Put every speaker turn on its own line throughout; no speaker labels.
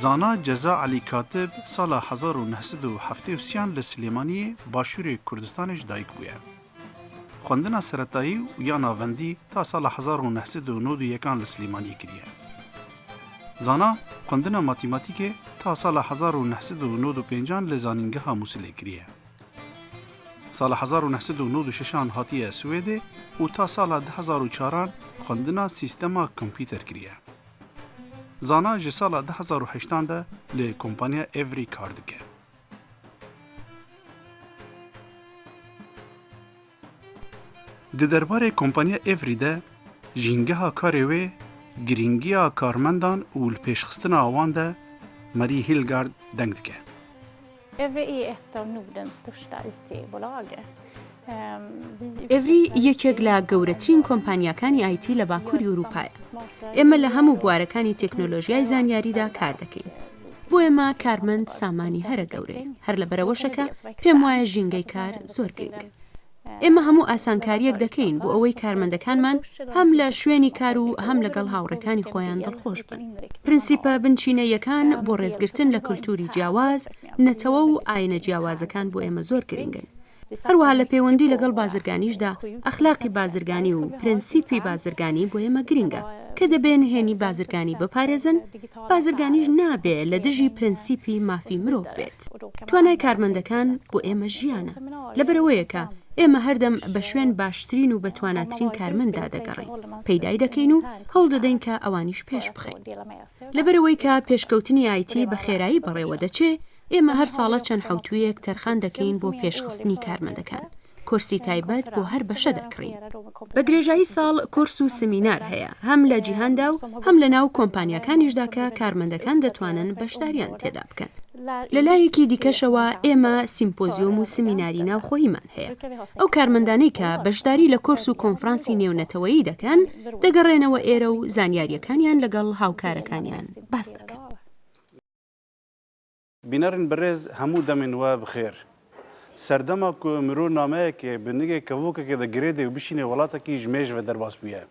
Zana Ceza Elî Katib sala 1973 an li Silêmaniyê, Başûrê Kurdistanê ji dayik bûye. Xwendina seretayî û ya navendî ta sala 1991 an li Silêmaniyê kiriye. Zana xwendina matîmatîkê ta sala 1995 an li Zanîngeha Mûsilê kiriye. Sala 1996 an hatiye Swêdê û ta sala 2004 an xwendina sîstema kompîter kiriye. Zana ji sala 2008 an de li kompaniya Evry kar dike. Di derbarê kompaniya Evry de jîngeha karê wê, girîngiya karmendan û li pêşxistina wan de Marie Hilgard deng dike.
Evry är ett av Nordens största IT-bolag.
Evry یەکێک لە گەورەترین کۆمپانیاکانی ئایتی لە باکووری ئورووپایە. ئێمە لە هەموو بوارەکانی تێکنۆلۆژیای زانیاریدا کار دەکەین. بۆ ئێمە کارمەند سامانی هەرە گەورەیە. هەر لەبەرئەوەشە کە پێم وایە ژینگەی کار زۆر گرنگە. ئێمە هەموو ئاسانکارییەک دەکەین بۆ ئەوەی کارمەندەکانمان هەم لە شوێنی کار و هەم لەگەڵ هاوڕێکانی خۆیان دڵخۆش بن. پرنسیپە بنچینەییەکان بۆ ڕێزگرتن لە کولتووری جیاواز، نەتەوە و ئاینە جیاوازەکان بۆ ئێمە زۆر گرنگن. هەروەها لە پەیوەندی لەگەڵ بازرگانیشدا ئەخلاقی بازرگانی و پرەنسیپی بازرگانی بۆ ئێمە گرنگە کە دەبێ نهێنی بازرگانی بپارێزن، بازرگانیش نابێ لە دژی پرەنسیپی مافی مرۆڤ بێت. توانای کارمەندەکان بۆ ئێمە ژیانە، لەبەرئەوەیە کە ئێمە هەردەم بە شوێن باشترین و بەتواناترین کارمەنددا دەگەڕێین، پەیدای دەکەین و هەوڵدەدەین کە ئەوانیش پێش بخەین. لەبەرئەوەی کە پێشکەوتنی ئایتی بە خێرایی بەڕێوەدەچێ، ئێمە هەر ساڵە چەند حەوتوویەک تەرخان دەکەین بۆ پێشخستنی کارمەندەکان، کۆرسی تایبەت بۆ هەر بەشە دەکڕین. بە درێژایی ساڵ کۆرس و سمینار هەیە، هەم لە جیهاندا و هەم لە ناو کۆمپانیاکانیشدا کە کارمەندەکان دەتوانن بەشداریان تێدا بکەن. لە لایەکی دیکەشەوە ئێمە سیمپۆزیۆم و سمیناری ناوخۆییمان هەیە. ئەو کارمەندانەی کە بەشداری لە کۆرس و کۆنفرانسی نێونەتەوەیی دەکەن، دەگەڕێنەوە ئێرە و زانیارییەکانیان لەگەڵ هاوکارەکانیان باس دەکەن.
Bînerên birêz hemû demên we bi xêr. Serdema ku mirov nameyekê bi nigê kevokekê de girêdê û bişîne welatekî ji mêj ve derbas bûye.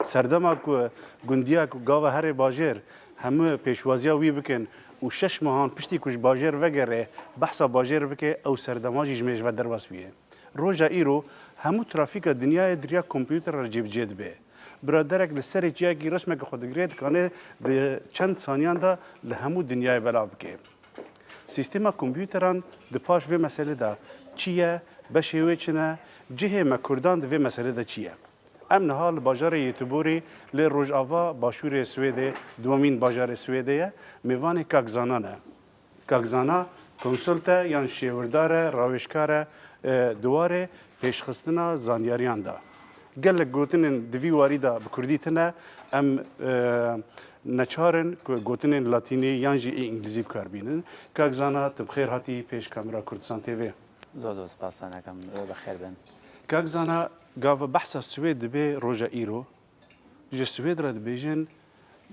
Serdema ku gundiya ku gava herê bajêr hemû pêşwaziya wî bikin û şeş mehan piştî ku ji bajêr vegerê behsa bajêr bike ew serdema jî ji mêj ve derbas bûye. Roja îro hemû trafîka dinyayê di riya kompûter re cêbicê dibe. Biraderek li serê çiyakî resmeke xwe digire dikane di çend saniyan de li hemû dinyayê belav bike. Sîstema kompûteran di paş vê meselê de çi ye, beşê wê çi ne, cihê me kurdan di vê meselê de çi ye? Em niha li bajarê Yêteborê li rojava başûrê Swêdê, duwemîn bajarê Swêdê ye, mêvanê Kak Zana ne. Kak Zana konsult e yan şêwirdar e, rawêjkar e di warê pêşxistina zanyariyan de. Gelek gotinên di vî warî de bi kurdî tune, em neçar in ku gotinên latînî yan jî ê îngilîzî bikar bînin. Kak Zana tu bi xêr hatî pêş kamera Kurdistan TV.
Zor zor spas te nekim, bi xêr bin.
Kak Zana gava behsa Swêd dibe roja îro, ji Swêd re dibêjin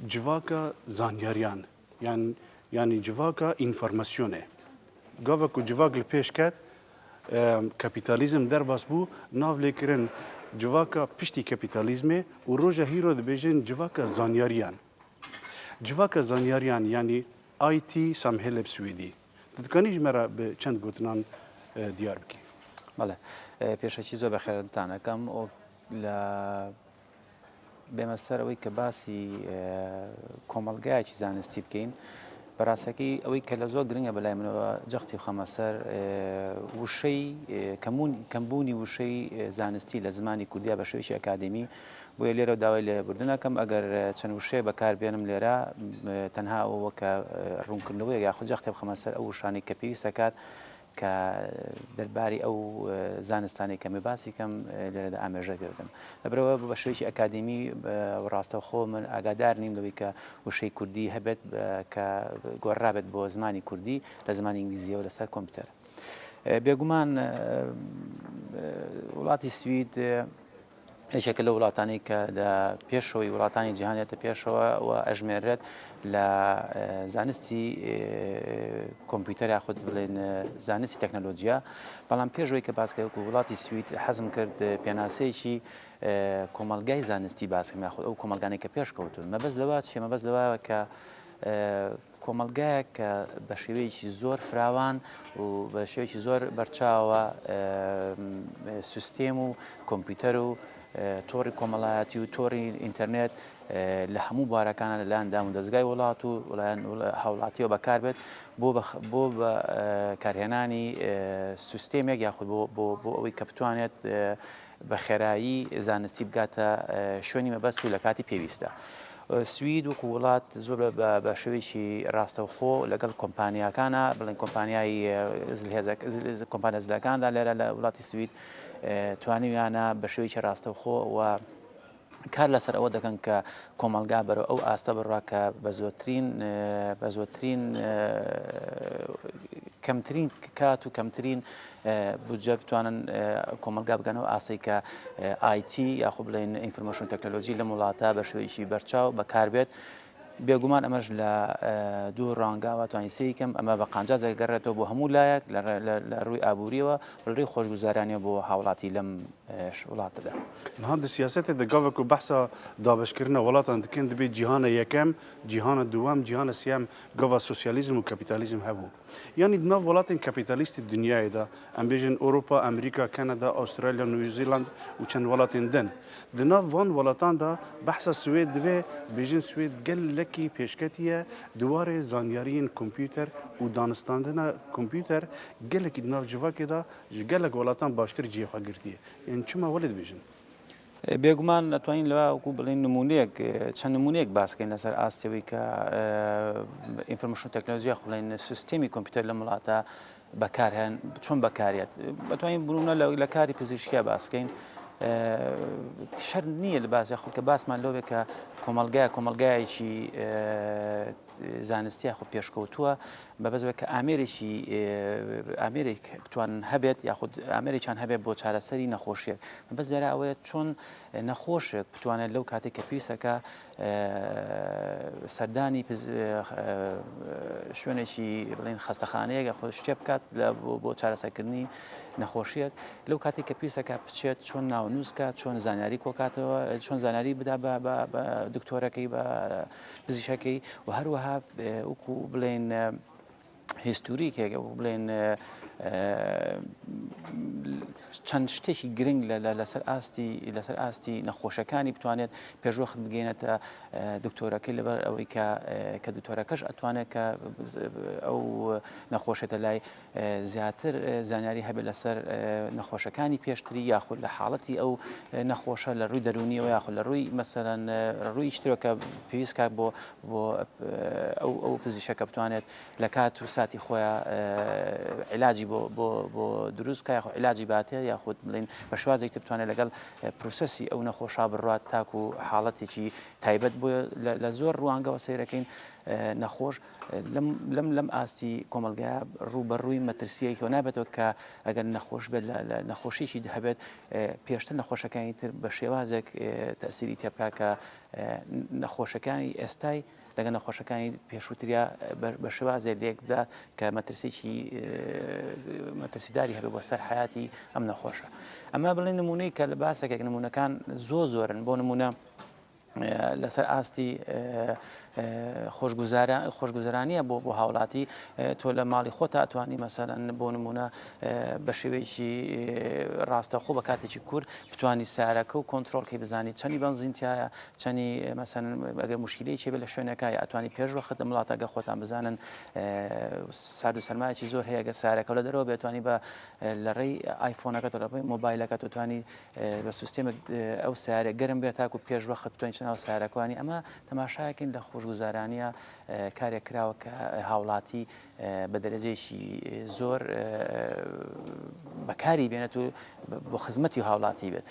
civaka zanyariyan yan yanî civaka înformasyonê. Gava ku civak li pêş ket, kapîtalîzm derbas bû, nav lê kirin civaka piştî kapîtalîzmê û roja hîro dibêjin civaka zanyariyan. Civaka zanyariyan yanî IT samhälle bi swêdî. Tu dikanî ji me re bi çend gotinan diyar bikî?
Bele. Pêşekî zor bexêrtan ekem û لە بێمە سەر ئەوەی کە باسی کۆمەڵگایەکی زانستی بکەین بەڕاستەکەی ئەوەی کە لە زۆر گرنگە بەلای منەوە جەختی خەمە سەر وشەی کەمبوونی وشەی زانستی لە زمانی کوردیا بە شێوەیەکی ئەکادمی بۆیە لێرە داوای لێبوردنەکەم ئەگەر چەند وشەیە بەکار بێنم لێرە تەنها ئەوە کە ڕوونکردنەوەی یاخود جەختێ بخەمە سەر ئەو وشانەی کە پێویستەکات کە دەرباری ئەو زانستانەی کە باسی کەم لێرەدا ئامێژە پێ بدەم. لەبەرئەوە بە شێوەیەکی ئەکادیمی و ڕاستەوخۆ من ئاگادار نیم لەوەی کە وشەی کوردی هەبێت کە گۆڕرابێت بۆ زمانی کوردی لە زمانی ئینگلیزیەوە لەسەر کۆمپیوتەر. بێگومان وڵاتی سوید یەکێکە لەو وڵاتانەی کە لە پێشەوەی وڵاتانی جیهان دێتە پێشەوە و ئەژمێرێت لە زانستی کۆمپیوتەر یاخود بڵێن زانستی تەکنەلۆجیا بەڵام پێشەوەی کە باسکە وەکو وڵاتی سوید حەزم کرد پێناسەیەکی کۆمەلگای زانستی باسکەم یاخود ئەو کۆمەلگانەی کە پێشکەوتون مەبەست لەوە چیە مەبەست لەوە کە. کۆمەڵگایەک کە بە شێوەیەکی زۆر فراوان و بە شێوەیەکی زۆر بەرچاوە سیستێم و کۆمپیوتەر و تۆڕی کۆمەڵایەتی و تۆڕی ئینتەرنێت لە هەموو بوارەکانە لەلایەن دامودەزگای وڵات و لەلایەن هاوڵاتیەوە بەکاربێت بۆ بۆ بە کارهێنانی سیستێمێک یاخود بۆ بۆ بۆ ئەوەی کە بتوانێت بە خێرایی زانستی بگاتە شوێنی مەبەست و لە کاتی پێویستدا. سوید وەکو وڵات زۆر بە شێوەیەکی ڕاستەوخۆ لەگەڵ کۆمپانیاکانە بڵێن کۆمپانیای زلهێزە کۆمپانیا زلەکاندا لێرە لە وڵاتی سوید توانیویانە بە شێوەیەکی ڕاستەوخۆ و کار لەسەر ئەوە دەکەن کە کۆمەڵگا بەرەو ئەو ئاستە بڕوا کە بە زۆرترین بە زۆرترین کەمترین کات و کەمترین بودجە بتوانن کۆمەڵگا بگەنەوە ئاستەی کە IT یاخۆ بڵێن information technology لەم وڵاتە بە شێوەیەکی بەرچاو بەکاربێت. بێگومان ئەمەش لە دوو ڕوانگاوە توانین سەیری کەم، ئەمە بە قانجاز دەگەڕێتەوە بۆ هەموو لایەک لە ڕووی ئابووریەوە و لە ڕووی خۆشگوزارانیەوە بۆ هاوڵاتی لەم وڵاتەدا.
Niha di siyasetê de gava ku behsa dabeşkirina welatan dikin dibê cîhana yekem, cîhana duwem, cîhana sêyem gava sosyalîzm û kapîtalîzm hebû. Yanî di nav welatên kapîtalîstî dinyayê de em bêjin Ewropa, Amerîka, Kanada, Awistralya, New Zealand û çend welatên din. Di nav van welatan de behsa Swêd dibe, dibêjin Swêd gelekî pêşketî ye di warê zanyariyên kompûter û danistandina kompûter gelekî di nav civakê de ji gelek welatan baştir cihê xwe girtiye. Yên çima welê dibêjin?
بێگومان ئەتوانین لەوە وەکو بڵێین نمونەیەک چەند نمونەیەک باس بکەین لەسەر ئاستی ئەوەی کە information technology یاخود بڵێین سیستێمی کۆمپیوتەر لەم وڵاتە بەکارهێن چۆن بەکارێت بەتوانین بنونە لە کاری پزیشکیا باس بکەین شەر نییە لە باس یاخود کە باسمان لەوێ کە کۆمەلگای کۆمەلگایەکی زانستی یاخود پێشکەوتووە مەبەست بە کە ئامێرێکی ئامێرێک بتوانن هەبێت یاخود ئامێرێکیان هەبێت بۆ چارەسەری نەخۆشیێک مەبەست لێرە ئەوەیە چۆن نەخۆشێک بتوانێت لەو کاتێک کە پێویستەکە سەردانی شوێنێکی بڵین خەستەخانەیەک یاخود شتێ بکات بۆ چارەسەرکردنی نەخۆشیەک لەو کاتێک کە پێویستەکە بچێت چۆن ناونووسکە چۆن زانیاری کۆکاتەوە چۆن زانیاری بدا بە دکتۆرەکەی بە پزیشکەکەی و هەروەها وەکو بڵێن هیستوریکێک وەکو بڵێن چەند شتێکی گرنگ لەسەر ئاستی لەسەر ئاستی نەخۆشەکانی بتوانێت پێشوەخت بگەێنێتە دکتۆرەکەی لەبەر ئەوەی کە کە دکتۆرەکەش ئەتوانێت کە ئەو نەخۆشێتە لای زیاتر زانیاری هەبێت لەسەر نەخۆشەکانی پێشتری یاخود لە حاڵەتی ئەو نەخۆشە لە ڕووی دەرونیەوە یاخود لە ڕووی مەسەلەن ڕووی شتەوە کە پێویست کات بۆ بۆ ئەو ئەو پزیشەکە بتوانێت لە کات و ساتی خۆیان علاجی بۆ بۆ بۆ دروست بکە یاخود علاجی باتێ یاخود بڵین بە شێوازێک تر بتوانێت لەگەڵ process ی ئەو نەخۆشا بڕات تاکو حاڵەتێکی تایبەت بۆ لە زۆر ڕوانگەوە سەیرەکەین نەخۆش لەم لەم لەم ئاستی کۆمەڵگایە ڕووبەڕووی مەترسییەکەوە نابێتەوە کە ئەگەر نەخۆش بێت لە نەخۆشیی هەبێت پێشتر نەخۆشەکانی تر بە شێوازێک تەسیری تێبکا کە نەخۆشەکانی ئێستای لەگە نەخۆشەکانی پێشووتریا بە شێوازێک لێک بدا کە مەترسیی مەترسیداری هەبێ بۆ سەر حیاتی ئەم نەخۆشە ئەمە بڵێن نمونەی کە لە باسێکێک نمونەکان زۆر زۆرن بۆ نمونە لەسەر ئاستی خۆشگوزەرانیە بۆ بۆ هاوڵاتی تۆ لە ماڵی خۆتا ئەتوانی مەسەلەن بۆ نمونە بە شێوەیەکی ڕاستەخۆ بە کاتێکی کورت بتانی سارەکە و کۆنتترۆلکەی بزانی چەنی بەنزین تایە چەنی مەسەن ئەگەر مشکلەی چێ لە شوێنەکە ئەتوانی پێش وەخت لە وڵاتەگە خۆتان بزانن سارد و سەرمایەکی زۆر هەیە گە سارەکە لە دەرەوە بێتوانی بە لە ڕێی ئایفۆنەکە لە ڕێی مۆبایلەکە توانی بە سیستێمێک ئەو سیارە گەرم بێت تاکو پێش وەخت بتوانین چناو سیارەکانی ئەمە تەماشایەکەین لە خۆشگوزارانیە کارێک کراوە کە هاوڵاتی بە دەرەجەیەکی زۆر بەکاری بێنێت و بۆ خزمەتی هاوڵاتی بێت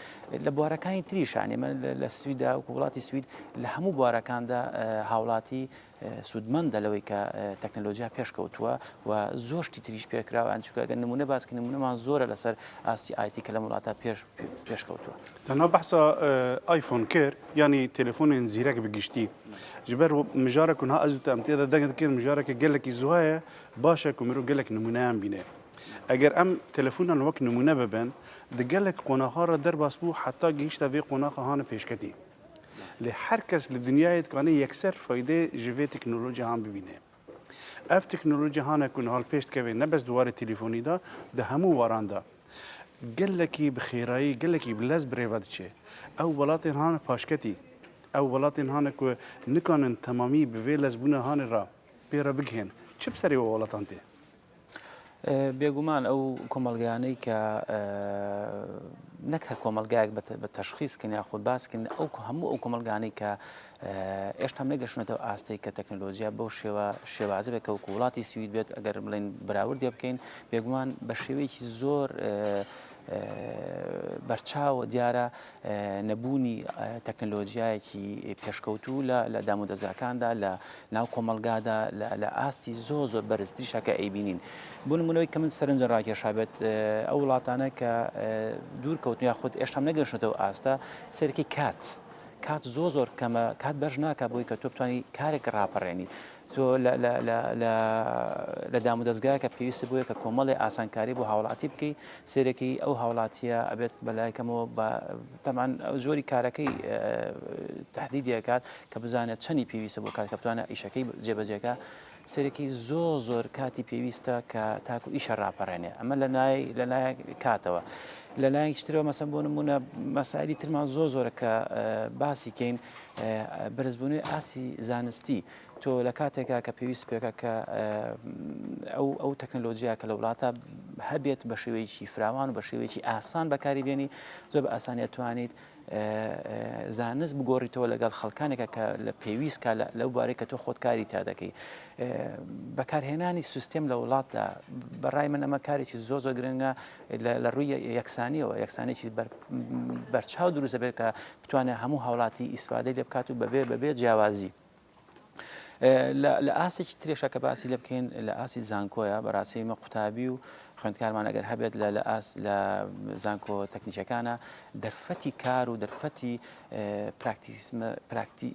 لە بوارەکانی تریشان ئێمە لە سویدا وەکو وڵاتی سوید لە هەموو بوارەکاندا هاوڵاتی سوودمەندە لەوەی کە تەکنەلۆجیا پێشکەوتووە و زۆر شتی تریش پێکراوە چونکە ئەگەر نمونە باس کەین نمونەمان زۆرە لەسەر ئاستی IT کە لەم وڵاتە پێش پێشکەوتووە.
تەنها بەحسا ئایفۆن کرد یانی تەلەفۆنên زیرەک bi giştî ji ber mijara ku niha ez û te em tê de deng dikin mijareke gelekî zuha ye baş e ku mirov gelek nimûneyan bîne. Eger em telefonan wek nimûne bibin di gelek qonaxa re derbas bû heta gihîşte vê qonaxa hane pêşketî. Lê her kes li dinyayê dikane yekser faydê ji vê teknolojiya han bibîne. Ev teknolojî hane ku niha li pêş dikeve ne bes di warê telefûnî de, di hemû waran de gelekî bi xêrayî, gelekî bi lez bi rê ve diçe. Ew welatên hane paşketî, ew welatên hane ku nikanin temamî bi vê lezbûna hanê re pê re bigihên, çi bi serê we welatan tê?
Bêguman ew کۆمەڵگایانەی کە نەک هەر کۆمەڵگایەک بە تەشخیص کەن یاخود باس کەن ئەو هەموو ئەو کۆمەڵگانەی کە ئێشتا نەگەشتونەتەوە ئاستێک کە تەکنەلۆژیا بەو شێوە شێوازە بێت کە وەکو وڵاتی سوید بێت ئەگەر بڵێن بەراوردێ بکەین بێگومان بە شێوەیەکی زۆر بەرچاو دیارە نەبوونی تەکنەلۆجیایەکی پێشکەوتوو لە لە دامودەزگاکاندا لە ناو کۆمەڵگادا لە ئاستی زۆر زۆر بەرزتریشە کە ئەیبینین بۆ نمونەوەی کە من سەرنجە ڕاکێشابێت ئەو وڵاتانە کە دوور کەوتن یاخود ئێشتا نەگەشتەوە ئاستە سەرەکی کات کات زۆر زۆر کەمە کات بەش ناکە بۆی کە تۆ بتانی کارێک ڕاپەڕێنی تۆ لە دامودەزگایەکە پێویستت بۆیە کە کۆمەڵێ ئاسانکاری بۆ هاوڵاتی بکەی سێرەکی ئەو هاوڵاتیە ئەبێت بەلای کەمەوە بە تەمان ئەو جۆری کارەکەی تهدیدی ئەکات کە بزانێت چەنی پێویستە بۆ کات کە بتوانێت ئیشەکەی جێبەجێکە سێرەکی زۆر زۆر کاتی پێویستە کە تاکو ئیشە ڕاپەڕێنێ ئەمە لە نای لە لایەک کاتەوە لە لایەکی ترەوە مەسەن بۆ نمونە مەسایلی ترمان زۆر زۆرە کە باسی کەین بەرزبوونەوەی ئاستی زانستی تۆ لە کاتێکا کە پێویست پێکە کە ئەو ئەو تەکنەلۆجیا کە لە وڵاتە هەبێت بە شێوەیەکی فراوان و بە شێوەیەکی ئاسان بەکاری بێنی زۆر بە ئاسانی ئەتوانیت زانست بگۆڕیتەوە لەگەڵ خەڵکانێکە کە لە پێویست کە لەو بارەی کە تۆ خۆتکاری تا دەکەی بەکارهێنانی سیستێم لە وڵاتدا بەڕای من ئەمە کارێکی زۆر زۆر گرنگە لە ڕووی یەکسانیەوە یەکسانێکی بەرچاو دروست دەبێت کە بتوانێت هەموو هاوڵاتی ئیسفادەی لێ بکات و بەبێ بەبێ جیاوازی. لە ئاستێکی ترێشە کە باسی لێ بکەین لە ئاستی زانکۆیە بەڕاستی ئمە قوتابی و خوێندکارمان ئەگەر هەبێت لە لە ئاست لە زانکۆ تەکنیکەکانە دەرفەتی کار و دەرفەتی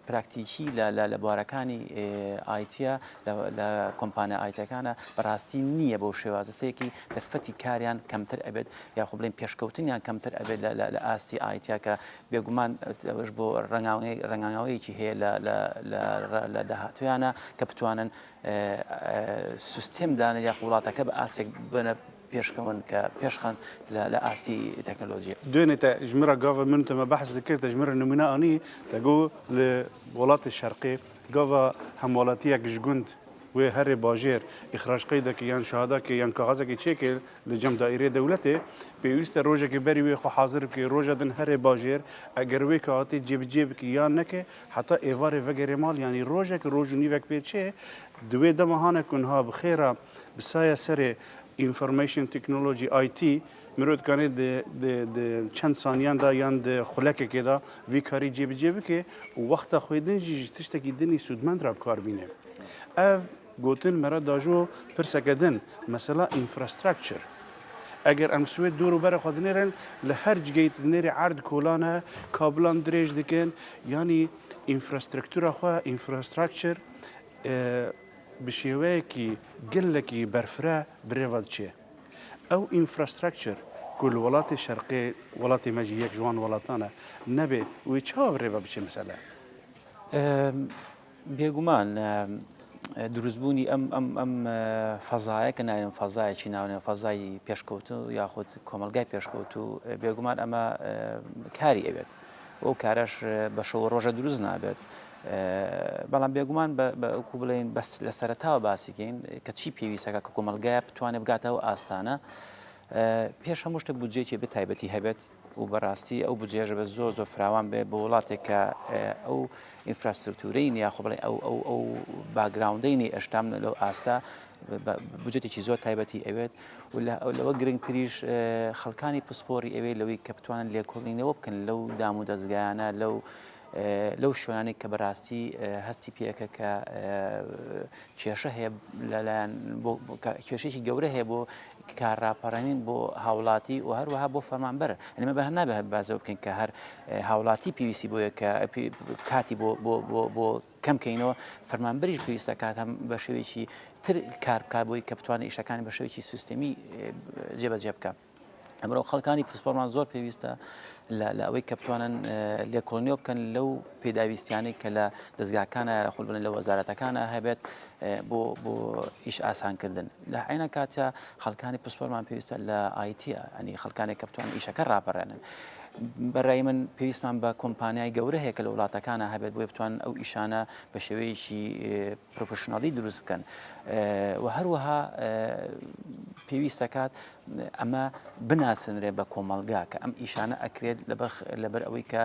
پراکتیکی لە لە بوارەکانی IT ە لە کۆمپانیا IT ەکانە بەڕاستی نییە بەو شێوازە سێکی دەرفەتی کاریان کەمتر ئەبێت یاخۆ بڵێن پێشکەوتنیان کەمتر ئەبێت لە ئاستی IT ە کە بێگومان ئەوەش بۆ ڕەنگانەوەیەکی هەیە لە داهاتویانە کە بتوانن سیستێم دانە یاخ وڵاتەکە بە ئاستێک بنە پێشکەون کە پێشخەن لە ئاستی تەکنەلۆژیە.
دوێنێ تە ji min re gava min te me behs dikir te ji min re nimûne anî te got li welatê şerqê gava hemwelatiyek ji gund wê herê bajêr îxrac qeydekê yan şehadakê yan kaxezekê çêkê li cem daîreyê dewletê pêwîst e rojekê berî wê xwe hazir bike roja din herê bajêr eger wê kaxetê cêbicê bike yan neke heta êvarê vegerê mal yanî rojek roj û nîvek pê çê di wê dema hane ku niha bi xêra bi saya serê Information Technology IT mirov dikane di di di çend saniyan de yan di xulekekê de vî karî cêbicê bike û wexta xwe din jî ji tiştekî din î sûdmend re bi kar bîne. Ev gotin me re dajo pirseke din, mesela infrastructure. Eger em Swêd dor û bere xwe dinêrin li her cigeyî tu dinêrî erd kolan e, kabilan dirêj dikin yanî înfrastruktura xwe, infrastructure, bi şêweyekî gelekî berfireh bi rê ve diçe. Ew infrastructure ku li welatê şerqê, welatê me jî yek ji wan welatan e, nebe wê çawa bi rê ve biçe mesele?
Bêguman دروستبوونی ئەم ئەم ئەم فەزایە کە ناوێن فەزایەکی ناونێن فەزای پێشکەوتوو یاخود کۆمەڵگای پێشکەوتوو بێگومان ئەمە کاری ئەوێت. ئەو کارەش بە شەو و ڕۆژە دروست نابێت. بەڵام بێگومان وەکو بڵێین بەس لە سەرەتاوە باسی کەین کە چی پێویستەکە کە کۆمەڵگایە بتوانێت بگاتە ئەو ئاستانە پێش هەموو شتێک بودجەیەکی بە تایبەتی هەبێت و بەڕاستی ئەو بودجەیەش بە زۆر زۆر فراوان بێ بۆ وڵاتێک کە ئەو ئینفراسترکتورەی نیە خۆ بڵێ ئەو ئەو ئەو background ەی نی ئێشتام لەو ئاستە بودجەتێکی زۆر تایبەتی ئەوێت و لەوە گرنگتریش خەڵکانی پسپۆری ئەوێت لەوەی کە بتوانن لێکۆڵینەوە بکەن لەو دام و دەزگایانە لەو لەو شوێنانەی کە بەڕاستی هەستی پێەکە کە کێشە هەیە لەلایەن کێشێکی گەورە هەیە بۆ کار ڕاپەڕێنین بۆ هاوڵاتی و هەروەها بۆ فەرمانبەر ئەنیمە بە هەر نابێت بازەوە بکەین کە هەر هاوڵاتی پێویستی بۆیە کە کاتی بۆ بۆ بۆ بۆ کەم کەینەوە فەرمانبەریش پێویستە کات هەم بە شێوەیەکی تر کار بکات بۆی کە بتوانێت ئیشەکانی بە شێوەیەکی سیستەمی جێبەجێ بکات. ئەمڕۆ خەڵکانی پسپۆڕمان زۆر پێویستە لە ئەوەی کە بتوانن لێکۆڵینەوە بکەن لەو پێداویستیانەی کە لە دەزگاکانە یاخود بڵێن لە وەزارەتەکانە هەبێت بۆ بۆ ئیش ئاسانکردن لە عینە کاتە خەڵکانی پسپۆرمان پێویستە لە IT ئەنی خەڵکانێک کە بتوان ئیشەکە ڕاپەڕێنن. بەڕای من پێویستمان بە کۆمپانیای گەورە هەیە کە لە وڵاتەکانە هەبێت بۆیە بتوان ئەو ئیشانە بە شێوەیەکی professional ی دروست بکەن و هەروەها پێویستەکات ئەمە بناسنرێ بە کۆمەڵگا کە ئەم ئیشانە ئەکرێت لەبەر ئەوەی کە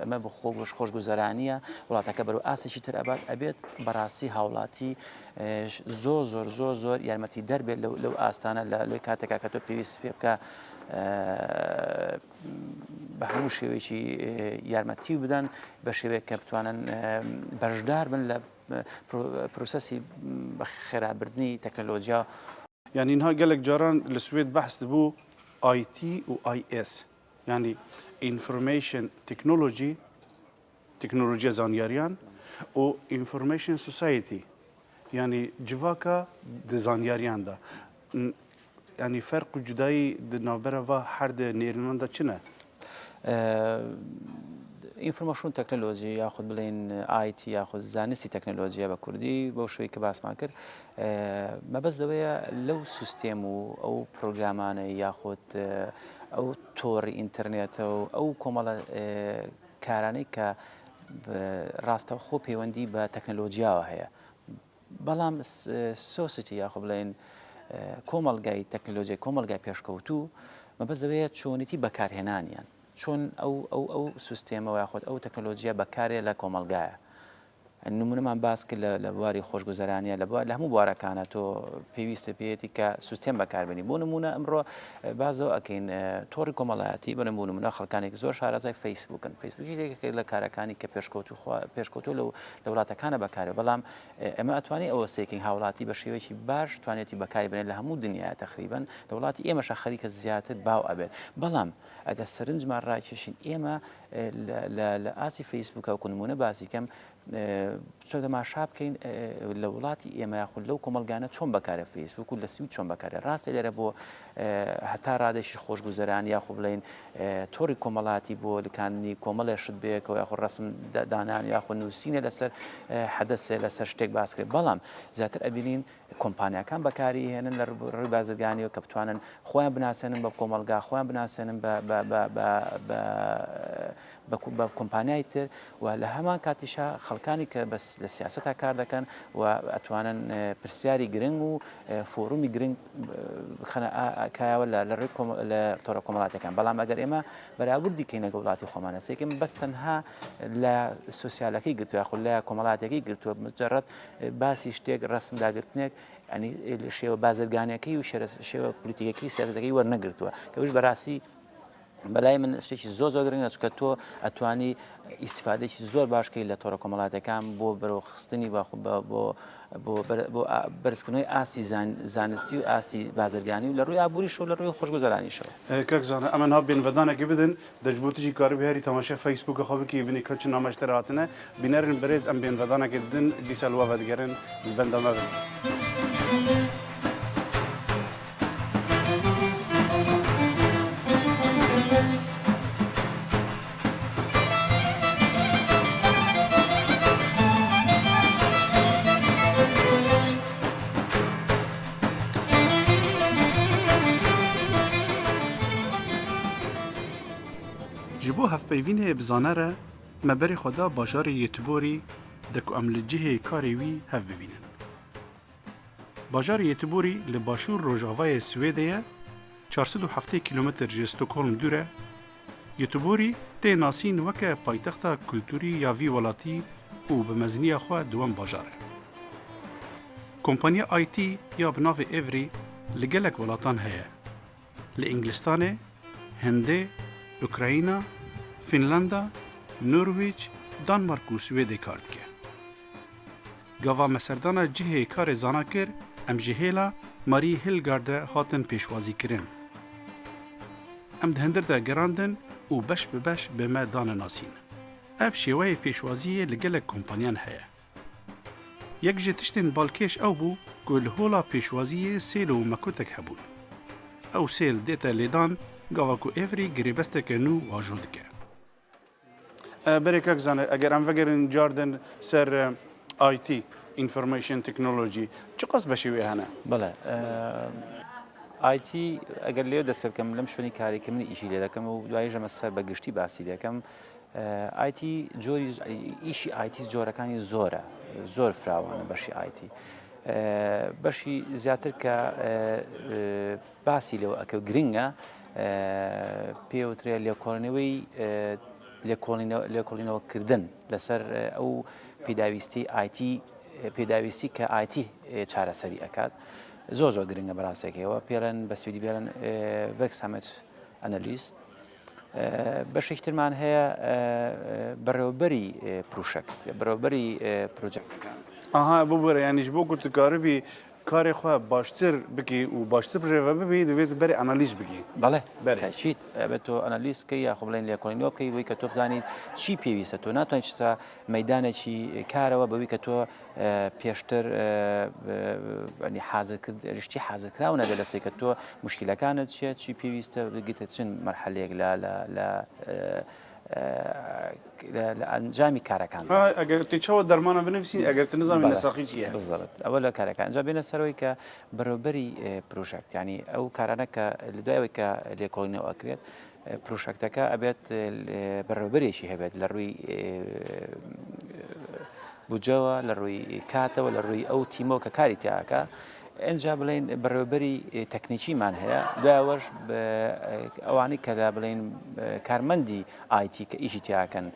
ئەمە بە خۆگوش خۆشگوزەرانیە وڵاتەکە بەرەو ئاستێکی تر ئەبات ئەبێت بەڕاستی هاوڵاتی زۆر زۆر زۆر زۆر یارمەتی دەربێت لەو ئاستانە لە لەی کاتێکا کە تۆ پێویست پێ بکە بە هەموو شێوەیەکی یارمەتی بدەن بە شێوەیەک کە بتوانن بەشدار بن لە پرۆسەسی خێرابردنی تەکنەلۆجیا.
یانی نها گەلەک جاران لە سوێد بەحس دبوو ئای تی و ئای ئێس یانی Information Technology تەکنۆلۆژیە زانیاریان و Information Society یانی جڤاکا di زانیاریان دا یانی فەرق و جودایی di navbera va her di nêrînan de çi ne؟
Information Technology یاخود بڵێین IT یاخود زانستی تەکنەلۆجیە بە کوردی بەو شێوەی کە باسمان کرد مەبەست لەوەیە لەو سیستێم و ئەو پرۆگرامانەی یاخود ئەو تۆڕی ئینتەرنێتە و ئەو کۆمەڵە کارانەی کە ڕاستەوخۆ پەیوەندی بە تەکنەلۆجیاوە هەیە بەڵام society یاخۆ بڵێن کۆمەڵگای تەکنەلۆجیای کۆمەڵگای پێشکەوتوو مەبەست لەوەیە چۆنیتی بەکارهێنانیان چۆن ئەو ئەو ئەو سیستێمەوە یاخود ئەو تەکنەلۆجیا بەکارێ لە کۆمەڵگایە نمونەمان باس کرد لە بواری خۆشگوزەرانیە لە بوار لە هەموو بوارەکانە تۆ پێویستە پێیەتی کە سیستێم بەکاربێنی بۆ نمونە ئەمڕۆ بازەوە ئەکەین تۆڕی کۆمەڵایەتی بە نمونە خەڵکانێک زۆر شارەزای فەیسبوکن فەیسبوک یەکێک لە کارەکانی کە پێشکەوتو پێشکەوتو لەو لە وڵاتەکانە بەکارێ بەڵام ئێمە ئەتوانین ئەوە سێکین هاوڵاتی بە شێوەیەکی باش توانێتی بەکاری بنێت لە هەموو دنیا تقریبا لە وڵاتی ئێمەشە خەریکە زیاتر باو ئەبێت بەڵام ئەگەر سەرنجمان ڕاکێشین ئێمە لە ئاستی فەیسبووکە وەکو نمونە باسی کەم چۆن تەماشا بکەین لە وڵاتی ئێمە یاخود لەو کۆمەڵگانە چۆن بەکارە فەیسبوک و لە سوید چۆن بەکارە ڕاستە لێرە بۆ هەتا ڕادێکی خۆشگوزەران یاخۆ بڵین تۆڕی کۆمەڵاتی بۆ لکاندنی کۆمەڵێ شت بەیەکەوە یاخۆ ڕسم دانان یاخۆ نووسینە لەسەر حەدەسێ لەسەر شتێک باسکرێت بەڵام زیاتر ئەبینین کۆمپانیاکان بەکاری هێنن لە ڕووی بازرگانیەوە کە بتوانن خۆیان بناسێنن بە کۆمەڵگا خۆیان بناسێنن بە بە بە بە بە بە کۆمپانیای تر و لە هەمان کاتیشا خەڵکانی کە بەس لە سیاسەتا کار دەکەن و ئەتوانن پرسیاری گرنگ و فۆرومی گرنگ بخەنە کایەوە لە لە ڕووی لە تۆڕە کۆمەڵاتەکان بەڵام ئەگەر ئێمە بەراوردی کەین لەگەڵ وڵاتی خۆمانە سێکم بەس تەنها لە سۆسیالەکەی گرتووە یاخود لە کۆمەڵاتەکەی گرتووە مجرد باسی شتێک ڕسم داگرتنێک ینی شێوە بازرگانەکەی و شێوە پلیتیکەکەی سیاستەکەی وەرنەگرتووە کەوش بەڕاستی بەلای من شتێکی زۆر زۆر گرنگە چونکە تۆ ئەتوانی ئیسیفادێکی زۆر باشکەی لە تۆڕە کۆمەڵاتەکان بۆ بەرەوخستنی بۆ بۆ بەرزکردنەوەی ئاستی زانستی و ئاستی بازرگانی و لە ڕووی ئابووریشەوە لە ڕووی خۆشگوزەرانیشەوە.
کاک زانا ئەمە نا بێنڤەدانەکی بدن دەج بۆ تژی کاری بهری تەماشای فەیسبووکە خۆ بکی بینی کە چ نامەش تر هاتنە بینەرن بەرێز ئەم بێنڤەدانەکی ددن دیسا لوا ڤەدگەرن بەندا مەبن. Ji bo hevpeyvînê bi zane re me berê xwe da bajarê Göteborgê de ku em li cihê karê wî hev bibînin. Bajarê Göteborgê li başûr rojavayê Swêdê ye, 470 kîlometr ji Stockholm dûr e. Göteborgê tê nasîn weke paytexta kulturî ya vî welatî û bi meziniya xwe duwem bajar e. Kompaniya IT ya bi navê Evry li gelek welatan heye. Li Îngilistanê, Hindê, Ukrayna, Fînlanda, Norwêc, Danmark û Swêdê kar dike. Gava me serdana cihê karê zana kir, em ji hêla Marie Hillgard de hatin pêşwazîkirin. Em di hindir de gerandin û beş bi beş bi me dane nasîn. Ev şêweyê pêşwaziyê li gelek kompaniyan heye. Yek ji tiştên balkêş ew bû ku li hola pêşwaziyê sêlo û mekotek hebûn. Ew sêl dête lêdan gava ku Avery girêbesteke nû wajo dike. Berê kak zane eger em vegerin car din ser IT, Information Technology, çiqas beşê wê hene?
Bele. IT eger lêwe dest pê bikim lem şûnî karê ki min îşî lê dekim û dwayê ji me ser bi giştî basî dekim. IT جۆری ئیشی IT جۆرەکانی زۆرە زۆر فراوانە بەشی IT. بەشی زیاتر کە باسی لەوە ئەکە گرنگە پێوترێ لێکۆڵینەوەی لێکۆڵینەوەکردن لەسەر ئەو پێداویستی IT پێداویستی کە IT چارەسەری ئەکات زۆر زۆر گرنگە بەڕاستەکەیەوە پێڵێن بە سویدی پێڵێن verksamhetsanalys بەشێکی ترمان هەیە بەڕێوەبەری projekt بەڕێوەبەری پرۆژەکتەکان.
ئەها ببورە یانیش بۆ کو تکاربی کارێ خۆ باشتر بکی و باشتر برێڤە ببی دەبێت بەرێ ئەنالیز بکی.
بەڵێ بەرێ تەئکید ئەبێت تۆ ئەنالیز بکەی یاخۆ بڵێن لێکۆڵینەوە بکەی بۆی کە تۆ بزانیت چی پێویستە تۆ ناتوانیت چتە مەیدانێکی کارەوە بەوی کە تۆ پێشتر ینی حازر کرد شتی حازرکراو نەبێت لەسەر کە تۆ مشکلەکانت چیە چی پێویستە بگیتە چن مەرحەلەیەک لە لە لە لە ئەنجامی کارەکان
ئەگەر تی چاوە دەرمانە بنووسین ئەگەر ت نزامی نەساخی چیە
بالضبط ئەوە لە کارەکان ئەنجا بێنە سەرەوەی کە بەڕێوبەری projekt ینی ئەو کارانە کە لە دوای ئەوەی کە لێکۆڵینەوە ئەکرێت پرۆژەکتەکە ئەبێت بەڕێوبەرێکی هەبێت لە ڕووی بودجەوە لە ڕووی کاتەوە لە ڕووی ئەو تیمەوە کە کاری تیاکە ئەجا بڵین بەڕێوبەری تەکنیکیمان هەیە دوایەوەش ئەوانەی کە لە بڵین کارمەندی IT کە ئیشی تیاکەن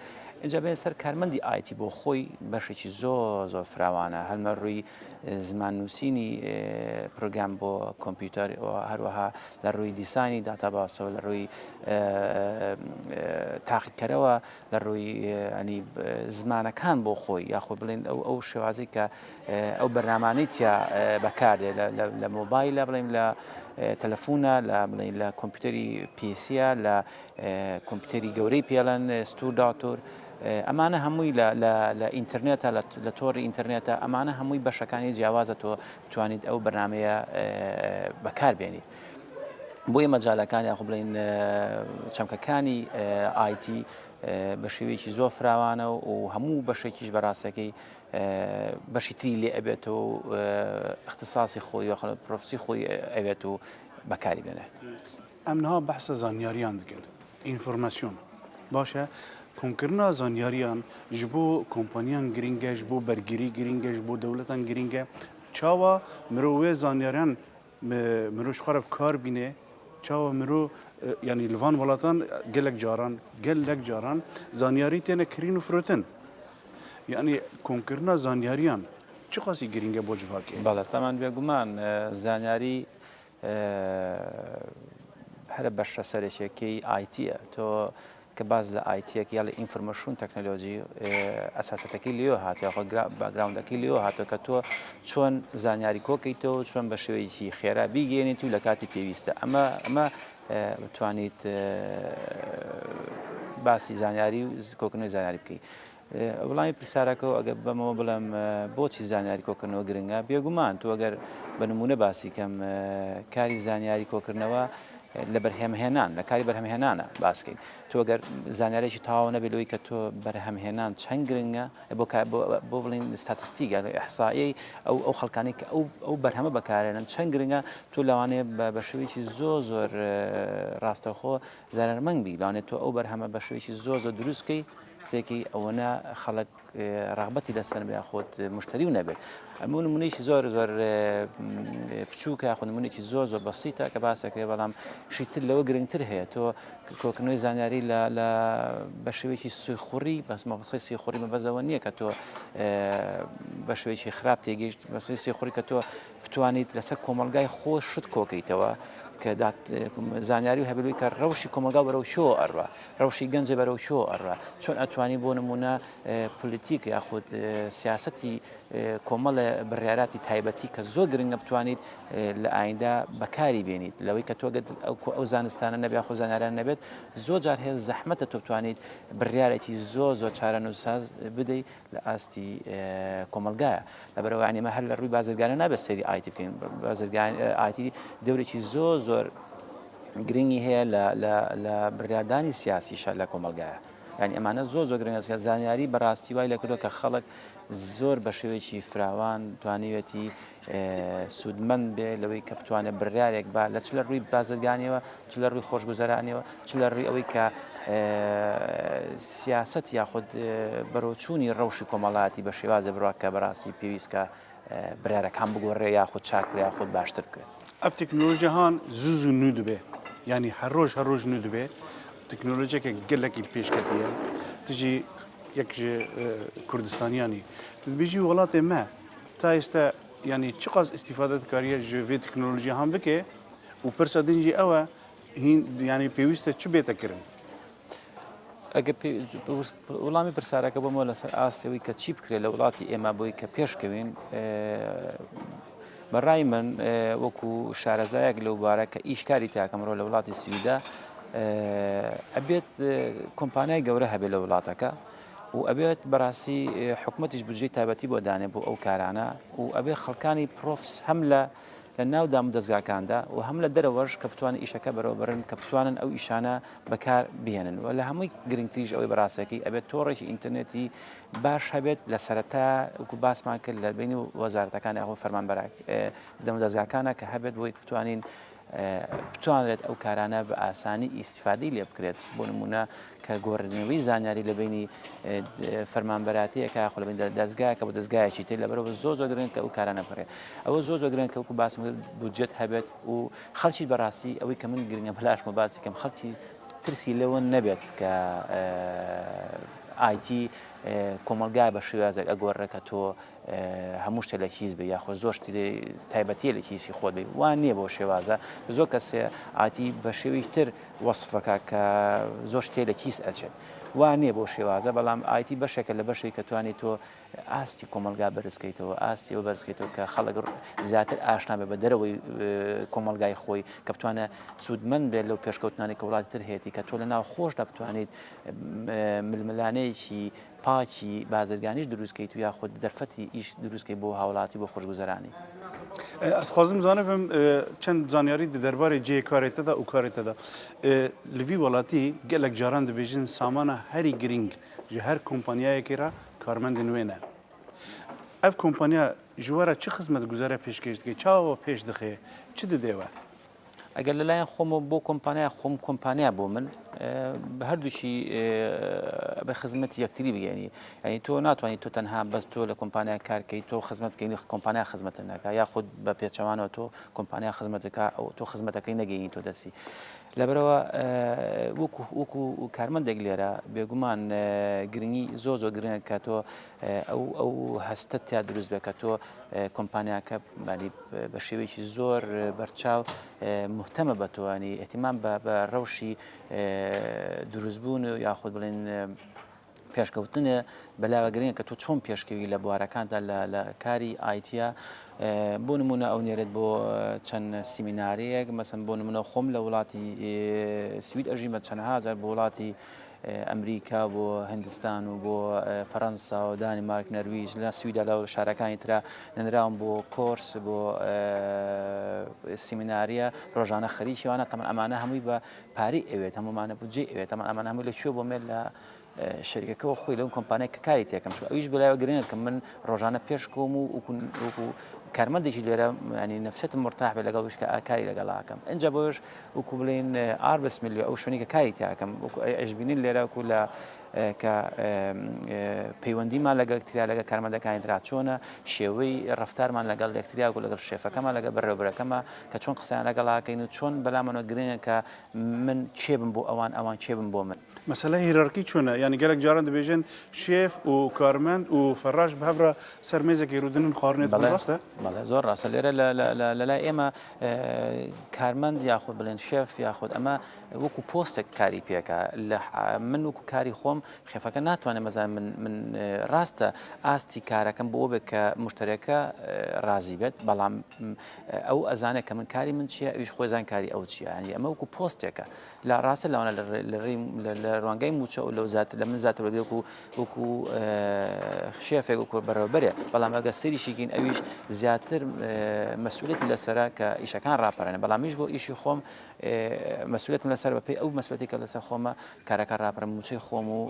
ئینجا بێن سەر کارمەندی IT بۆ خۆی بەشێکی زۆر زۆر فراوانە هەرمە ڕووی زمان نووسینی پرۆگرام بۆ کۆمپیوتەر و هەروەها لە ڕووی دیسانی database ەوە لە ڕووی تاقیکەرەوە لە ڕووی ینی زمانەکان بۆ خۆی یاخۆ بڵێن ئەو ئەو شێوازی کە ئەو بەرنامانەی تیا بەکاردێ لە مۆبایلە بڵێن لە تەلەفونە لە بڵێن لە کۆمپیوتەری PC یە لە کۆمپیوتەری گەورەی پێڵەن stor dator ئەمانە هەمووی لە ئینتەرنێتە لە تۆڕی ئینتەرنێتە ئەمانە هەمووی بەشەکانی جیاوازە تۆ بتوانیت ئەو بەرنمەیە بەکار بێنیت. بۆیە مەجالەکان یاخۆ بڵین چەمکەکانی IT بە شێوەیەکی زۆر فراوانە و هەموو بەشێکیش بەڕاستەکەی بەشی تری لێ ئەبێتەوە و اختصاصی خۆی یاخۆ پرۆفسی خۆی ئەوێت و بەکاری بێنێ.
ئەم نها بەحسە زانیاریان دکەن، ئینفۆرماسیۆن، باشە کۆمکردنا زانیاریان ji bo kompaniyan girîng e, ji bo bergirî girîng e, ji bo dewletan girîng e. Çawa mirov wê zanyariyan mirov ji xwe re bi kar bîne, çawa mirov yanî li van welatan gelek caran gelek caran zanyarî têne kirîn û firotin. Yanî komkirina zanyariyan çi qasî girîng e bo civakê?
بەڵێ تەمان بێگومان زانیاری هەرە بەشە سەرەکیەکەی IT یە تۆ کە باز لە IT یەک یا لە information technology ئەساسەتەکەی لێ هاتووە یاخۆ background ەکەی لێ هاتووە کە تۆ چۆن زانیاری کۆکەیتەوە چۆن بە شێوەیەکی خێرا بیگەێنیت و لە کاتی پێویستە ئەمە ئەمە بتوانیت باسی زانیاری و کۆکردنەوەی زانیاری بکەیت وڵامی پرسیارەکە و ئەگەر بەمەوە بڵێم بۆچی زانیاری کۆکردنەوە گرنگە بێگومان تۆ ئەگەر بە نمونە باسی کەم کاری زانیاری کۆکردنەوە لە بەرهەمهێنان لە کاری بەرهەمهێنانە باسکەین تۆ گەر زانیارێکی تەواو نەبێت لەوەی کە تۆ بەرهەمهێنان چەند گرنگە بۆ بۆ بڵین ستاتستیک یان ئیحسایی ئەو ئەو خەڵکانی کە ئەو ئەو بەرهەمە بەکارێنن چەند گرنگە تۆ لەوانەیە بە شێوەیەکی زۆر زۆر ڕاستەوخۆ زەرەرمەند بی لەوانەیە تۆ ئەو بەرهەمە بە شێوەیەکی زۆر زۆر دروست بکەی سێکی ئەوەنە خەڵک ڕەغبەتی لەسەر نەبێت یاخود مشتری و نەبێت ئەمە نمونەیەکی زۆر زۆر بچووکە یاخود نمونێکی زۆر زۆر بەسیتە کە باسەکرێ بەڵام شیتر لەوە گرنگتر هەیە تۆ کۆکردنەوەی زانیاری لە لە بە شێوەیەکی سیخوڕی بەس مەبەستی سیخوڕی مەبەزەوە نییە کە تۆ بە شێوەیەکی خراپ تێگەیشت مەسەی سیخوڕی کە تۆ بتوانیت لەسەر کۆمەڵگای خۆ شت کۆکەیتەوە کە زانیاری و هەبێت کە ڕەوشی کۆمەڵگا بەرەو چۆ ئەڕوا ڕەوشی گەنجە بەرەو چۆ ئەڕا؟ چۆن ئەتوانی بۆ نموونە پولیتیک یاخود سیاسەتی کۆمەڵێ بڕیاراتی تایبەتی کە زۆر گرنگە بتوانیت لە ئایندە بەکاری بێنیت لەوەی کە تۆ گەر ئەو زانستانە نەبێت یاخود زانیارانە نەبێت زۆر جار هەیە زەحمەتە تۆ بتوانیت بڕیارێکی زۆر زۆر چارەنووسساز بدەیت لە ئاستی کۆمەڵگایە لەبەرئەوە یانی ئێمە هەر لە ڕووی بازرگانە نابێت سەیری IT بکەین بازرگان IT دەورێکی زۆر زۆر. گرنگی هەیە لە لە لە بڕیاردانی سیاسیشە لە کۆمەڵگایە. یانی ئەمانە زۆر زۆر گرنگە چونکە زانیاری بەڕاستی وای لێکردووە کە خەڵک زۆر بە شێوەیەکی فراوان توانیوێتی سوودمەند بێ لەوەی کە بتوانێت بڕیارێک با لە چ لە ڕووی بازرگانیەوە چ لە ڕووی خۆشگوزەرانیەوە چ لە ڕووی ئەوەی کە سیاسەت یاخود بەرەوچوونی ڕەوشی کۆمەڵایەتی بە شێوازێ بڕوا کە بەڕاستی پێویست کە بڕیارەکان بگۆڕێ یاخود چاک بکرێ یاخود باشتر بکرێت.
ئەف تەکنۆلۆژیا هان زوو زوو نوو دبێ یانی هەر ڕۆژ هەر ڕۆژ نوو دبێ تەکنۆلۆژیەکە گەلەکی پێشکەتیە تژی یەک ژ کوردستانیانی تو دبێژی وڵاتێ مە تا ئێستا یانی چ قاس ئیستیفادە دکاریە ژ vê تەکنۆلۆژیا هان بکێ و پرسە دنجی ئەوە هین یانی پێویستە چ بێتە کرن؟
ئەگەر وڵامی پرسیارەکە بۆمەوە لەسەر ئاستی ئەوەی کە چی بکرێت لە وڵاتی ئێمە بۆی کە پێشکەوین بە ڕای من وەکو شارەزایەک لەو بارە کە ئیشکاری تاکەمڕۆ لە وڵاتی سویدا ئەبێت کۆمپانیای گەورە هەبێت لە وڵاتەکە و ئەبێت بەڕاستی حکوومەتیش بجێ تایبەتی بۆ دانێ بۆ ئەو کارانە و ئەبێ خەڵکانی پرۆفس هەم لە لە ناو دامودەزگاکاندا و هەم لە دەرەوەش کە بتوانن ئیشەکە بەرەوە بەرن کە بتوانن ئەو ئیشانە بەکار بهێنن و لە هەمووی گرنگتریش ئەوەی بەڕاستەکەی ئەبێت تۆڕێکی ئینتەرنێتی باش هەبێت لە سەرەتا وەکو باسمان کرد لە بینی وەزارەتەکان یاخود فەرمانبەرە دامودەزگاکانە کە هەبێت بۆی بتوانین بتوانرێت ئەو کارانە بە ئاسانی ئیسیفادەی لێ بکرێت بۆ نمونە کە گۆڕینەوەی زانیاری لە بینی فەرمانبەراتیەکە یاخۆ لە بین دەزگایەکە بۆ دەزگایەکی تر لەبەرەوە زۆر زۆر گرنگ کە ئەو کارانە بکرێت ئەوە زۆر زۆر گرنگ کە وەکو باسم کرد بودجەت هەبێت و خەڵکی بەڕاستی ئەوەی کە من گرنگە بەلاشمە باسی کەم خەڵکی ترسی لەوە نەبێت کە ئایتی کۆمەڵگا بە شێوازێک ئەگۆڕێ کە تۆ هەموو شتێ لە کیس بێ یاخۆ زۆر شتی تایبەتیە لە کیسی خۆت بێ وا نییە بۆ شێوازە زۆر کەسێ ئاتی بە شێوەی تر وەسفەکە کە زۆر شتێ لە کیس ئەچێت وا نییە بۆ شێوازە بەڵام ئایتی بەشێکە لە بەشێک کە توانی تۆ ئاستی کۆمەڵگا بەرزکەیتەوە ئاستی ئەوە بەرزکەیتەوە کە خەڵک زیاتر ئاشنا بێ بە دەرەوەی کۆمەڵگای خۆی کە بتوانێت سوودمەند بێت لەو پێشکەوتنانی کە وڵاتی تر هەیەی کە تۆ لە ناو خۆشدا بتوانیت ململانێیەکی پاکی بازرگانیش دروستکەیت و یاخود دەرفەتی ئیش دروستکەی بۆ هاوڵاتی بۆ خۆشگوزەرانی.
ئەز خوازم زانبم چەند زانیاری di derbarê cihê karê te de û karê te de. Li vî welatî gelek caran dibêjin samana herî girîng ji her kompanyayekê re karmendên wê ne. Ev kompanya ji we re çi xizmetguzare pêşkêş dike, çawa pêş dixe, çi dide we?
ئەگەر لەلایەن خۆمەوە بۆ کۆمپانیا خۆم کۆمپانیا بۆ من بە هەردووکی بە خزمەتی یەکتری بگەێنی ینی تۆ ناتوانانی تۆ تەنها بەس تۆ لە کۆمپانیا کارکەی تۆ خزمەت بکەین کۆمپانیا خزمەتە نەکە یاخود بە پێچەوانەوە تۆ کۆمپانیا خزمەتەکە ئەو تۆ خزمەتەکەی نەگەینی تۆ دەستی لەبەرەوە وەکو وەکو کارمەندێک لێرە بێگومان گرنگی زۆ زۆر گرنگە کە تۆ ئەو ئەو هەستە تیا دروست بێت کە تۆ کۆمپانیاکە بە شێوەیەکی زۆر بەرچاو مهتەمە بە تۆ ینی اهتمام بە ڕەوشی دروستبوون و یاخود بڵێن پێشکەوتنە بەلاوە گرنگە کە تۆ چۆن پێشکەوی لە بوارەکاندا لە کاری ئایتیا بۆ نمونە ئەو نێرێت بۆ چەند سیمینارەیەک مەسن بۆ نمونە خۆم لە وڵاتی سوید ئەژیمە چەندها جار بۆ وڵاتی ئەمریکا بۆ هندستان و بۆ فەرەنسا و دانیمارک نەرویج لە سویدا لە شارەکانی ترا نراون بۆ کۆرس بۆ سیمیناریە ڕۆژانە خەریکیوانە تەمان ئەمانە هەمووی بە پارەی ئەوێت هەموومانە بودجەی ئەوێت تەمان ئەمانە هەمووی لە کوێ بۆ مێت لە شەریکەکەەوە خۆی لەو کۆمپانیای کە کاری تێکەم چوو ئەویش بەلایەوە گرنگە کە من ڕۆژانە پێش کۆم و وەکو کارمەندێکی لێرە ینی نفسێتم مرتاح بێ لەگەڵ وشکە ئاکاری لەگەڵاکەم ئینجا بۆش وەکو بڵێن ئاربس میلیۆ ئەو شوێنی کە کاری تیاکەم وەکو ئەشبینین لێرە وەکو لە کە پەیوەندیمان لەگەڵ یەکتریا لەگەڵ کارمەندەکانی ترا چۆنە شێوەی ڕەفتارمان لەگەڵ یەکتریا و لەگەڵ شێفەکەمان لەگەڵ بەڕێوەبەرەکەمە کە چۆن قسەیان لەگەڵاکەین و چۆن بەلامەوە گرنگە کە من کێ بم بۆ ئەوان ئەوان کێ بن بۆ من.
مەسەلە hierarchy چۆنە؟ یانی گەلەک جاران دەبێژن شێف و کارمەند و فەراش بە هەڤرا سەر مێزێکی ڕوودنن خواردنێ دەخۆن ڕاستە؟
بەڵێ زۆر ڕاستە لێرە لەلای ئێمە کارمەند یاخود بڵێن شێف یاخود ئەمە وەکو پۆستێک کاری پێکە لە من وەکو کاری خۆم. خۆم شێفەکە ناتوانێت مەزان من من ڕاستە ئاستی کارەکەم بۆ بێت کە مشتەرەکە ڕازی بێت بەڵام ئەو ئەزانێت کە من کاری من چییە ئەویش خۆی زان کاری ئەو چییە ینی ئەمە وەکو پۆستێکە لە ڕاستە لەوانە لە ڕوانگەی موچە و لەو زیاتر لە من زیاتر وەرگێک و وەکو شێفێک وەکو بەڕێوەبەرێ بەڵام ئەگە سەیریشیکین ئەویش زیاتر مەسئولیەتی لەسەرە کە ئیشەکان ڕاپەڕێنە بەڵام میش بۆ ئیشی خۆم مەسئولیەتم لەسەر بەپێی ئەو مەسئولیەتی کە لەسەر خۆمە کارەکە ڕاپەڕم موچەی خۆم و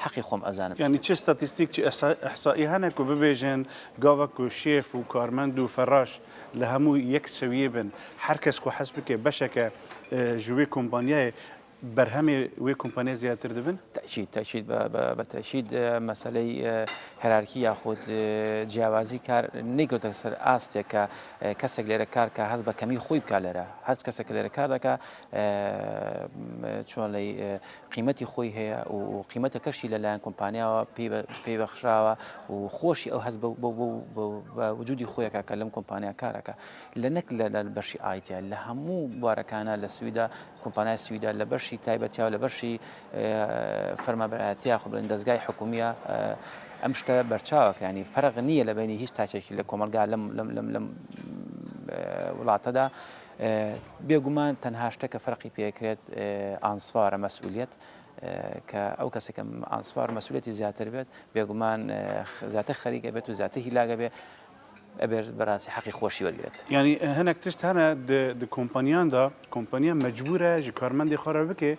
حەقی خۆم ئەزانم.
یانی چ ستاتیستیک چ ئیحسائی هەنە کو ببێژن گاڤە کو شێف و کارمەند و فەراش لە هەموو یەک سەویە بن هەر کەس کو حەز بکێ بەشەکە ژ وێ کۆمپانیایێ بەرهەمێ وێ کۆمپانیا زیاتر دبن؟
تەئکید تەئکید بە تەئکید مەسەلەی hierarchy یاخود جیاوازی کار نەیکەوتە سەر ئاستێک کە کەسێک لێرە کار کە هەست بە کەمی خۆی بکا لێرە هەر کەسێک کە لێرە کار دەکا چۆن لەی قیمەتی خۆی هەیە و قیمەتەکەشی لەلایەن کۆمپانیاوە پێی بەخشراوە و خۆشی ئەو هەست بە وجودی خۆیەکە کە لەم کۆمپانیا کارەکە لە نەک لە بەشی IT ە لە هەموو بوارەکانە لە سویدا کۆمپانیای سویدا لە بەشی تایبەتیا و لە بەشی فەرمانبەرایەتی یاخود بڵێن دەزگای حکومیە ئەم شتە بەرچاوە کە ینی فەرق نییە لە بینی هیچ تاکێکی لە کۆمەلگا لەم لەم لەم لەم وڵاتەدا بێگومان تەنها شتە کە فەرقی پێکرێت ansvar ە مەسئولیت کە ئەو کەسێکە ansvar مەسئولیەتی زیاتر بێت بێگومان زیاتر خەریکە بێت و زیاتر هیلاگە بێ ئەبێت بەراستی حەقی خۆشی وەرگرێت.
یانی هەنەک تشت هەنە di kompaniyan de kompaniya mecbûr e ji karmendê xwe re bike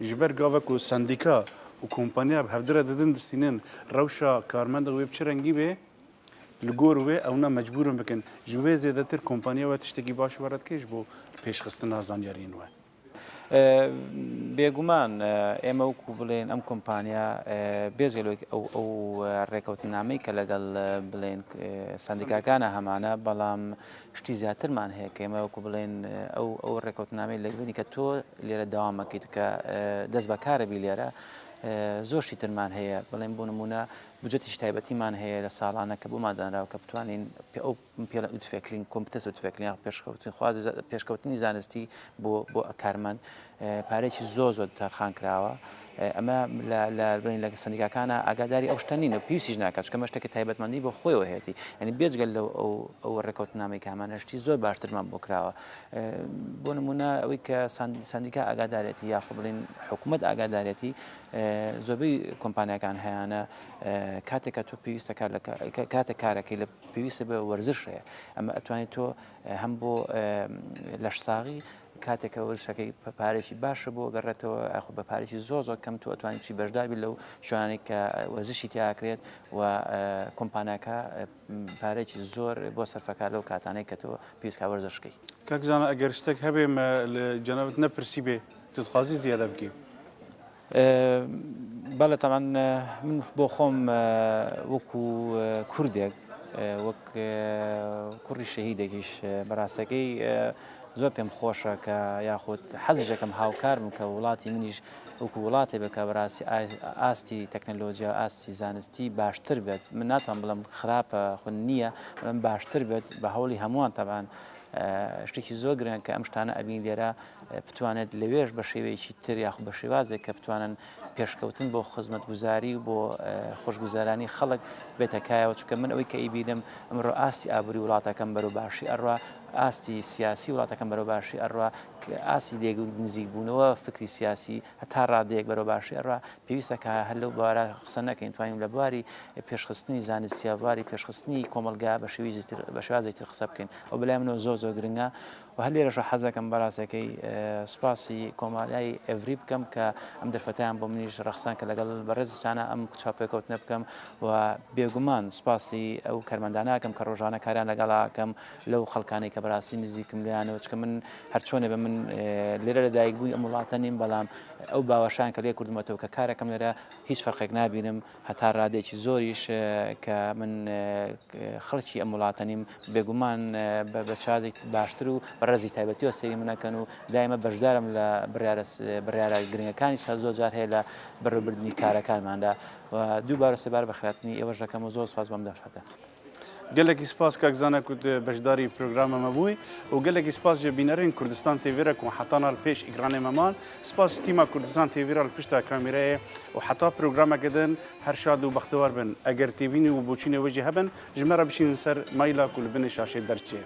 ji ber gava ku sendîka û kompaniya bi hevdu re didin distînin rewşa karmenda wê bi çi rengî bê li gor wê ewna mecbûr in bikin. Ji wê zêdetir kompaniya we tiştekî baş were dike ji bo pêşxistina zanyariyên we.
بێگومان ئێمە وەکو بڵێن ئەم کۆمپانیا بێجگە لەوەی ئەو ئەو ڕێکەوتنامەی کە لەگەڵ بڵێن سندیکاکانە هەمانە بەڵام شتی زیاترمان هەیە کە ئێمە وەکو بڵێن ئەو ئەو ڕێکەوتنامەی لەگەڵی کە تۆ لێرە داوامەکەیت کە دەست بەکارە بی لێرە زۆر شتی ترمان هەیە بڵێن بۆ نمونە بجەتیش تایبەتیمان هەیە لە ساڵانە کە بۆمان دانراوە کە بتوانین ئەو پێڵە utveckling kompetensutveckling یاخود پێشکەوتن خواز پێشکەوتنی زانستی بۆ بۆ کارمەند پارێکی زۆر زۆر تەرخان کراوە ئەمە لە بڵێن لە سەندیکاکانە ئاگاداری ئەو شتە نین و پێویستیش ناکات چونکە ئەمە شتێکی تایبەتمەندی بۆ خۆیەوە هەیەتی یعنی بێجگە لەو ئەو ئەو ڕێکەوتنامەی کە هەمانە شتی زۆر باشترمان بۆ کراوە بۆ نمونە ئەوەی کە سەندیکا ئاگادارێتی یاخود بڵێن حکوومەت ئاگادارێتی زۆربەی کۆمپانیاکان هەیانە کاتێک کە تۆ پێویستە کار لە کاتێک کارەکەی لە پێویستە بە وەرزش هەیە ئەمە ئەتوانێت تۆ هەم بۆ لەشساغی کاتێک کە وەرزشەکەی پارێکی باشە بۆ گەڕێتەوە ئاخۆ بە پارێکی زۆر زۆر کەم تۆ ئەتوانی بچی بەشداربی لەو شوێنانەی کە وەرزشی تیاکرێت و کۆمپانیاکە پارێکی زۆر بۆ سەرفەکە لەو کاتانەی کە تۆ پێویستکە وەرزش بکەی.
کاک زانا ئەگەر شتێک هەبێ مە لە جەنابت نەپرسی بێ تو دخوازی زیادە بکی؟
بەڵێ تەبعەن من بۆ خۆم وەکو کوردێک وەک کوڕی شەهیدێکیش بەڕاستەکەی زۆر پێم خۆشە کە یاخود حەزیش دەکەم هاوکارم کە وڵاتی منیش وەکو وڵاتێ بێت کە بەڕاستی ئاستی تەکنەلۆجیا ئاستی زانستی باشتر بێت من ناتوانم بڵێم خراپە خۆ نییە بەڵام باشتر بێت بە هەوڵی هەمووان تەبان شتێکی زۆر گرنگ کە ئەم شتانە ئەبین لێرە بتوانێت لەوێش بە شێوەیەکی تر یاخود بە شێوازێک کە بتوانن پێشکەوتن بۆ خزمەتگوزاری و بۆ خۆشگوزەرانی خەڵک بێتە کایەوە چونکە من ئەوەی کە ئەیبینم ئەمڕۆ ئاستی ئابووری وڵاتەکەم بەرەو باشی ئەڕوا ئاستی سیاسی وڵاتەکەم بەرەو باشی ئەڕوا ئاستی لێک نزیک بوونەوە فکری سیاسی هەتا ڕادەیەک بەرەو باشی ئەڕوا پێویستە کە هەر لەو بوارە قسە نەکەین توانین لە بواری پێشخستنی زانستیا بواری پێشخستنی کۆمەڵگا بە شێوەیەکی تر بە شێوازێکی تر قسە بکەین ئەو بەلای منەوە زۆر زۆر گرنگە و هەر لێرەشەوە حەز دەکەم بەڕاستەکەی سوپاسی کۆمەڵگای ئێڤری بکەم کە ئەم دەرفەتەیان بۆ منیش ڕەخسان کە لەگەڵ بەڕێزتانە ئەم چاوپێکەوتنە بکەم و بێگومان سوپاسی ئەو کارمەندانە ئەکەم کە ڕۆژانە کاریان لەگەڵا ئەکەم لەو خەڵکانەی کە بەڕاستی نزیکم لێیانەوە چونکە من هەرچۆنێ بە من لێرە لەدایک بووی ئەم وڵاتە نیم بەڵام ئەو باوەشان کە لێ کردومەتەوە کە کارەکەم لێرە هیچ فەرقێک نابینم هەتا رادەیەکی زۆریش کە من خەڵکی ئەم وڵاتە نیم، بێگومان بە چاوێکی باشتر و بە ڕێزی تایبەتیەوە سەیری من ئەکەن و دایمە بەشدارم لە بڕیارە گرنگەکانیش هەر زۆر جار هەیە لە بەڕێوەبردنی کارەکانماندا و دووبارە سێبارە بەخێرهاتنی ئێوەش دەکەم و زۆر سوپاس بۆ ئەم دەرفەتە.
Gelekî spas kak Zana ku tu beşdarî programa me bûyî û gelekî spas ji bînerên Kurdistan TV re ku heta na li pêş ekranê me man. Spas ji tîma Kurdistan TV re li pişta kamîreyê û heta programeke din her şad û bextewar bin. Eger têbînî û boçûnê we jî hebin ji me re bişînin ser maila ku li binê şaşê derçê.